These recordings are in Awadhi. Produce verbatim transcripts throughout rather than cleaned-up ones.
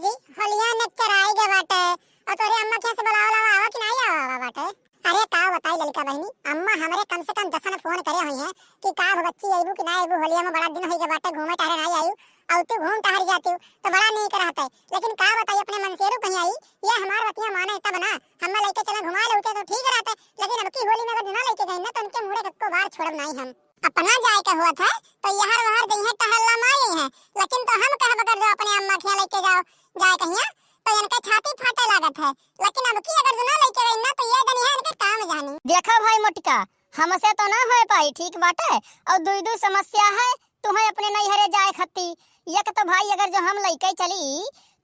जी, होलिया नेक्चर आई गए बाटे, और तोरे अम्मा के यहाँ से बुलावा लावा आवा कि नहीं आवा, आवा बाटे? अरे का बताई ललिका बहिनी, अम्मा हमरे कम से कम दसन फोन करे हुई हैं कि का हो बच्ची, अइबू कि ना अइबू, होलिया में बड़ा दिन होई गए बाटे, घूमे टहरे नहीं आयु, और तू घूम टहर जाती, तो बड़ा नीक रहते। लेकिन का बताई, अपने मनसेरू कहीं आई, ये हमार बतिया माने तब ना, हमें लेके चला घुमा लेते तो ठीक रहते, लेकिन अब की होली में अगर ना लेके गई ना, तो उनके मुड़े को बार छोड़ब नहीं हम। अपना जाए का हुआ था, तो यहर वहर जइहें टहलला माई हैं, लेकिन तो हम कहब अगर जो अपने अम्मा के यहाँ लेके जाओ, जाए कहिया, तो इनके छाती फाटे लागत है। लेकिन अब की अगर जो ना लेके गई ना, तो ये जनिया इनके काम जानी। देखा भाई मोटका, हमसे तो ना होए पाई, ठीक बाटे, और दुई दुई समस्या है तुम्हें अपने नैहरे जाए खत्ती। एक तो भाई अगर जो हम लेके चली,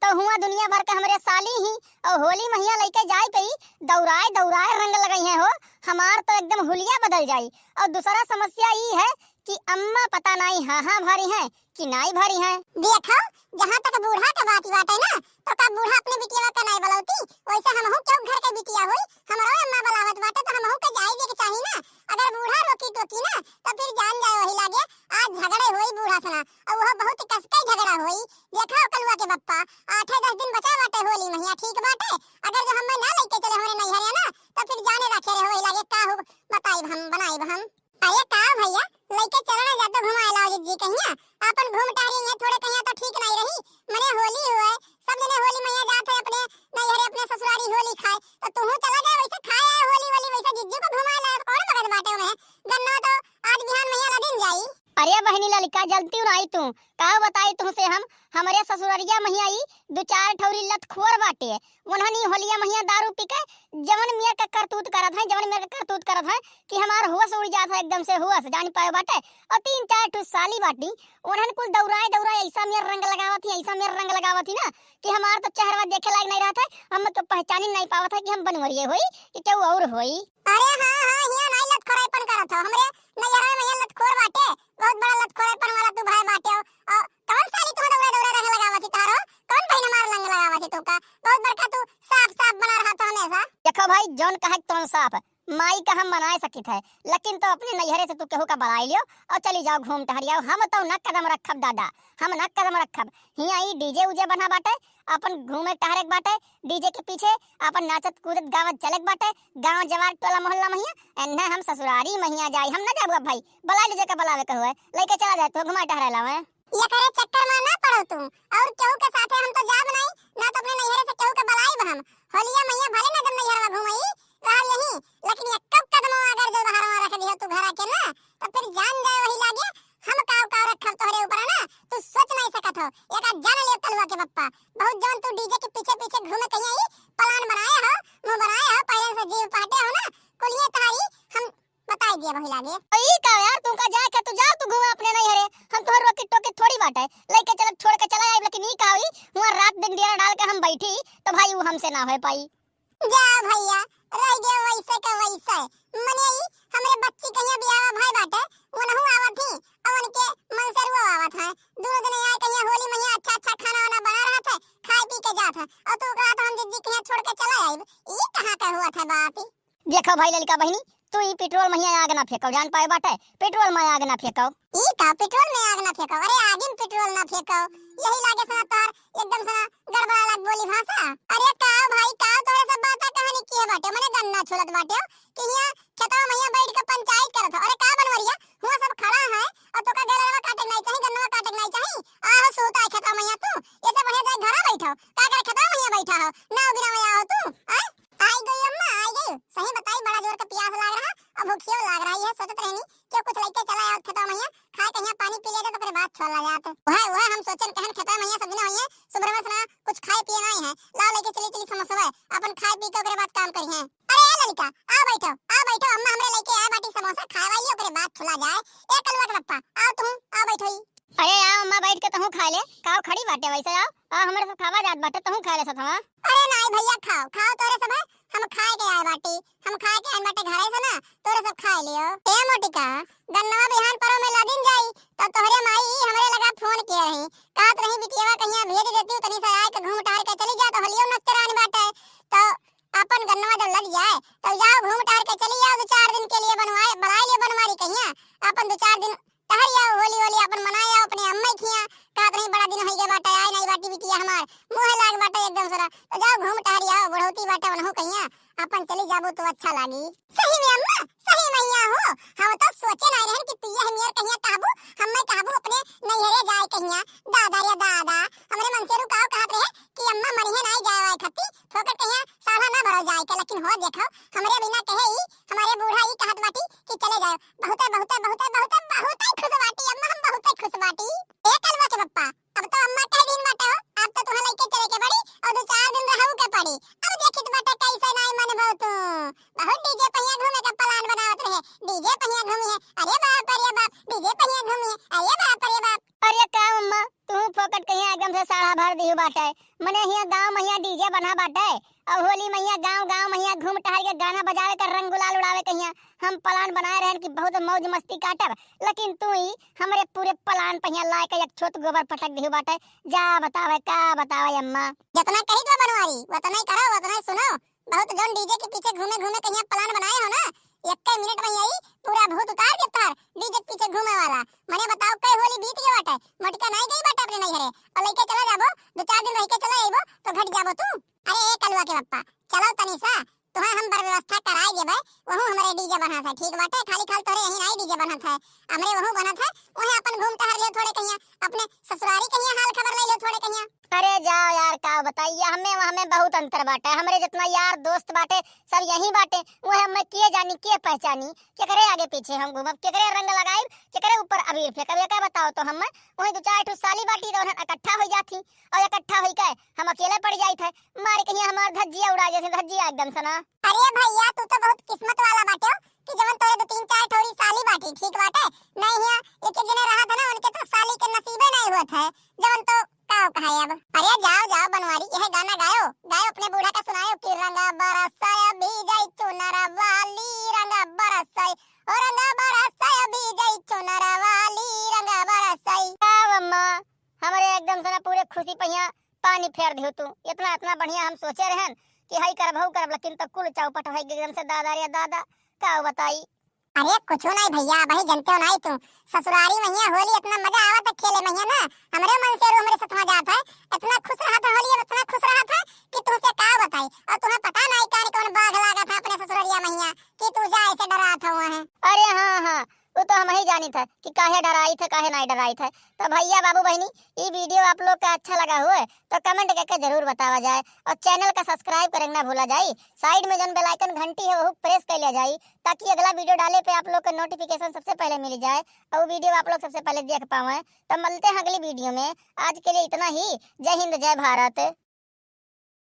तो हुआ दुनिया भर के हमरे साली ही, और होली महिया लेके जाए पई, दौड़ाए दौड़ाए रंग लगई हैं हो, हमार तो एकदम हुलिया बदल जाई। और दूसरा समस्या ई है कि अम्मा पता नहीं हाँ हाँ भरी हैं कि नाई भरी हैं। देखो, जहाँ तक बूढ़ा के बात बाटे ना, तो का बूढ़ा अपने बिटिया का नाई बलौती? वैसे हमहू क्यों घर के बिटिया होई, हमरो अम्मा बलावत बाटे, तो हमहू के जाए के चाही ना। अगर बूढ़ा रोकी टोकी ना, तो फिर जान जाए वही लागे, आज झगड़े होई बूढ़ा सना, और वो बहुत कसके झगड़ा होई। देखा कलुआ के बप्पा, आठे दस दिन बचा बाटे होली महिया, ठीक बाटे, अगर जो हमें ना लेके चले हमरे नैहरिया ना, तो फिर जाने रखे रहे वही लागे, का हो बताइब हम, बनाइब हम। अरे का भैया, लइके चला ना जातो घुमाए लाओ जिज्जी कहिया, आपन घूम टहरी है थोड़े कहिया तो ठीक नहीं रही, मने होली हुए, सब जने होली महिया जात है अपने नैहरे अपने ससुरारी होली खाए, तो तू चला जाए वैसे खाए आए होली होली वैसे जिज्जी को घुमाए लाओ, कौन मगज बाटे में, गन्ना तो आज बिहान महिया लदिन जाई। अरे बहिनी ललिका, जलती नाई तू, का बताई तुमसे हम, हमरे ससुररिया महिया ई दो चार ठौरी लतखोर बाटे, उन्हन ई होलिया महिया दारू पी के जवन मेर के करतूत करत हैं, जवन मेर के करतूत करत हैं कि हमार होश उड़ जात है एकदम से, होश जान पाए बाटे। और तीन चार ठो साली बाटी, उन्हन कुल दौड़ाए दौड़ाए ऐसा मेर रंग लगावत ही, ऐसा मेर रंग लगावत ही ना कि हमार तो चेहरा देखे लायक नहीं रहत है, हम तो पहचानी नहीं पावत है कि हम बनवरिए होई कि केहू और होई। अरे हाँ हाँ, हिया नहीं लतखोराईपन करत हो, हमरे नैहरा में लतखोर बाटे, बहुत बड़ा लतखोराईपन वाला तू भाई बाटे हो। और कौन साली तू दौड़ा दौड़ा रंग लगावत ही तारो? कौन बहिन हमार रंग लगावत ही तू का? बहुत बड़का तू साफ साफ बना रहा तो हमेशा। देखो भाई, जौन कहे तौन साफ, माई का हम बनाए सकित है, लेकिन तो अपने नैहरे से तू केहू का बलाई लियो और चली जाओ घूम टहरियाओ। हम तो न कदम रखब दादा, हम न कदम रखब। हिया ई डीजे उजे बना बाटे, अपन घूमे टहरे के बाटे, डीजे के पीछे अपन नाचत कूदत गावत चले के बाटे, गाँव जवार टोला मोहल्ला महिया, एन्हे हम ससुरारी महिया जाई, हम न जाबू अब भाई, बलाई लीजे का बलावे के हुए, लइके चला जाए तो घुमा टहरे लावे। ये करे चक्कर में ना पड़ो तू, और केहू के साथे हम तो जाब नहीं, ना तो अपने नैहरे से केहू के बलाइब हम। होलिया महिया भले ना जब नैहरवा घूमई, रहल यही, लेकिन एक कदम अगर जो बाहर में रख दियो तू घरा के ना, तो फिर जान जाए वही लागे, हम काव काव रखब तोहरे ऊपर ना, तू सोच नहीं सकत हो। एक जान ले कलुआ के बप्पा, बहुत जौन तू डीजे के पीछे पीछे घूमे कहीं आई, प्लान बनाए हो, मुंह बनाए हो, पहले से जीव पाटे हो ना, कुलिये तहारी हम बताई दिया वही लागे। तो ई का यार, तू का जाए के तू जाओ, तू घूमे अपने नैहरे, हम तोहर रोकी टोकी थोड़ी बाटे, लइके चलब छोड़ के चला आइब, लेकिन ई का होई, हुआ रात दिन डेरा डाल के हम बैठी, तो भाई वो हमसे ना हो पाई। जा भैया, रह गए वैसे के वैसे। मने ई हमरे बच्ची कहिया बियाह भाई बाटे, उनहु आवत ही, और उनके मनसेरुआ आवत है। दोनों जने आए कहिया होली महिया अच्छा अच्छा खाना वाना बना रहत है, खाए पी के जात है। और तू कहत हम जिज्जी कहिया छोड़ के चला आइब। ई कहाँ के हुआ था बात? देखो भाई ललिका बहिनी, तू ई पेट्रोल महिया आग ना फेंको, जान पाए बाटे, पेट्रोल में आग ना फेंको। ई का पेट्रोल में आग ना फेंको? अरे आगे में पेट्रोल ना फेंको, यही लागे सना तोहर एकदम सना गड़बड़ा लाग बोली भाषा। अरे का भाई का तोहरे सब बाता कहानी किए बाटे, मने गन्ना छोलत बाटे हो कि हिया खेतवा महिया बैठ के पंचायत करत हो। अरे का बनवरिया, हुआ सब खड़ा है और तोका गलवा काटे नहीं चाही, गन्नवा काटे नहीं चाही, आहो सोता है खेतवा महिया तू, ये सब बढ़िया जाए घरा बैठो, का करे खेतवा महिया बैठा हो, ना बिना में आओ तू, आय? आई गई अम्मा, आई गई। सही बताई, बड़ा जोर का प्यास लाग रहा, अब भूखियो लाग रहा है, सोचत रहनी कि कुछ लेके चला आओ खेतवा महिया, खाए कहिया पानी पी लेते तो ओकरे बाद छोला जात। वह, वह हम सोचन कहन खेतवा महिया सब दिन होइए, सुबह में सना कुछ खाए पिए नहीं है, लाओ लेके चली चली समोसा, अपन खाए पी के ओकरे बाद काम करी है। अरे ए ललिका, आ बैठो, आ बैठो, अम्मा हमरे लेके आए बाटी समोसा, खाए वाली ओकरे बाद छोला जाए। ए कलुआ के पप्पा, आओ तुम, आओ बैठो ही। अरे आओ अम्मा, बैठ के तहूँ खा ले, काव खड़ी बाटे वैसे, आओ, आओ हमरे सब खावा जात बाटे, तहूँ खा ले सथवा। अरे नाई भैया, खाओ, खाओ तोरे सब है, हम खाए के आए बाटी, हम खाए के आए बाटे घरे से ना, तोरे सब खाए लियो। ए मोटिका, गन्नवा बिहान परो में लदिन जाई, तो तोहरे माई हमरे लगा फोन किए रही, कहत रही बिटियावा कहिया भेज देती, तनी से आए के घूम टहर के चली जा, तो होलियो नचरान बाटे, तो अपन गन्नवा जब लद जाए, तो जाओ घूम टहर के चली जाओ, दो चार दिन के लिए बनवाए, बलाई लियो बनवारी कहिया, अपन दो चार दिन टहर आओ, होली होली अपन मनाए आओ अपने अम्मा खिया, कहत रही बड़ा दिन होई गए बाटे, आए नहीं बाटी बिटिया हमार, मुँह ला एकदम सरा। तो जाओ घूम टहरी आओ, बुढ़ौती बाटे उनहू कहिया, अपन चली जाबू तो अच्छा लागी। सही में अम्मा, सही में हियाँ हो। हम तो सोचे नाहीं रहन कि तू यह मेर कहिया कहबू, हम्मे कहबू अपने नैहरे जाए कहिया। दादा रे दादा, हमरे मनसेरू काव कहत रहे कि अम्मा मरिहे नाहीं जाए वाए खत्ती, फोकट कहिया साढ़ा ना भरो जाए के, लेकिन हो देखो, हमरे बिना कहे ही, हमारे बूढ़ा ही कहत बाटी कि चले जाओ। बहुते, बहुते, बहुते, बहुते, बहुते खुश बाटी अम्मा, हम बहुते खुश बाटी। ए कलवा के पप्पा, अब तो अम्मा कह दिन बाटे हो, अब तो तुम्हें लेके चले के पड़ी और दो चार दिन रहू के पड़ी। अब देखित बाटे कैसे नाई मनबो तू। बहुत डीजे पहिया घूमे का प्लान बनावत रहे, डीजे पहिया घूमी है, अरे बाप, अरे बाप, डीजे पहिया घूमी है, अरे बाप, अरे बाप। अरे का अम्मा, तू फोकट कहिया एकदम से साढ़ा भर दिहू बाटे। मने हिया गाँव में हिया डीजे बना बाटे, और होली में हिया गाँव, गाँव में हिया घूम टहर के गाना बजावे के, रंग गुलाल उड़ावे कहिया। हम प्लान बनाए रहन कि बहुत मौज मस्ती काटब, लेकिन तू ही हमरे पूरे प्लान पहिया लाए के एक छोट गोबर पटक दिहू बाटे। जा बतावे, का बतावे अम्मा। जितना कही तो बनवारी, उतना ही करो, उतना ही सुनो। बहुत जौन डीजे के पीछे घूमे घूमे कहिया प्लान बनाए हो ना, एक मिनट में यही पूरा भूत उतार दे तार डीजे के पीछे घूमे वाला। मने बताओ, कई होली बीत गए बाटे, मोटिका नाई गई बाटे अपने नैहरे, और लेके चला जाबो, दो चार दिन रह के चला आइबो तो घट जाबो तू। अरे ए कलुआ के पप्पा, चलो तनी सा, तुहां हम बर व्यवस्था कराई देबे, वहू हमरे डीजे बनत है, ठीक बाटे, खाली खाल तोरे यही नाई डीजे बनत है, हमरे वहू बनत है, वहीं अपन घूम टहर लियो थोड़े कहिया, अपने ससुरारी कहिया हाल खबर ले लियो थोड़े कहिया। अरे जाओ यार, का बताइए, हमें वहाँ में बहुत अंतर बाटे। हमरे जितना यार दोस्त बाटे, सब यहीं बाटे। वह हमें के जानी, के पहचानी, केकरे आगे पीछे हम घूमब, केकरे रंग लगाइब, केकरे ऊपर अबीर फेंकब, ये का बताओ तो हम। वहीं दो चार ठो साली बाटी तो उन्हन इकट्ठा हो जाती और इकट्ठा होई के हम अकेले पड़ जाइत है। मारे कहीं हमार धज्जिया उड़ा जैसे धज्जिया एकदम से ना। अरे भैया, तू तो बहुत किस्मत वाला बाटे हो कि जवन तोरे दो तीन चार ठोरी साली बाटी, ठीक बाटे। नहीं हिया एक एक जने रहत है ना, उनके तो साली के नसीबे नहीं होत है, जवन तो का कहा अब। अरे जाओ जाओ बनवारी, यह गाना गायो, गायो अपने बूढ़ा का सुनायो कि रंग बरसाया भीजई चुनर वाली, रंग बरसाई, ओ रंग बरसाया भीजई चुनर वाली, रंग बरसाई। का अम्मा, हमरे एकदम से ना पूरे खुशी पहिया पानी फेर दिहो तू। इतना, इतना बढ़िया हम सोचे रहन कि हई करब, हऊ करब, लेकिन तो कुल चौपट होई एकदम से, दादा रे दादा, का बताई। अरे कुछो नहीं भैया, अबही जनते हो नहीं तू, ससुरारी महिया होली इतना मजा आवत है खेले महिया ना, हमरे मन से रू हमरे सथवा जात है, इतना खुश रहत है होली, अब इतना खुश रहत है कि तुमसे का बताई। और तुम्हें पता नहीं कान कौन बाघ लागत है अपने ससुररिया महिया कि तू जाए से डरात हो वहाँ। अरे हाँ, हाँ, वो तो हम ही जानित है कि काहे डराइत है, काहे नहीं डराइत है। तो भैया, बाबू, बहिनी, ई video आप लोग का अच्छा लगा हुए तो comment करके जरूर बतावा जाए और channel का subscribe करे ना भूला जाए। Side में जौन bell icon घंटी है, वहू press कर लिया जाए, ताकि अगला video डाले पे आप लोग का notification सबसे पहले मिल जाए और वो video आप लोग सबसे पहले देख पावे। तो मिलते हैं अगली video में। आज के लिए इतना ही। जय हिंद, जय भारत।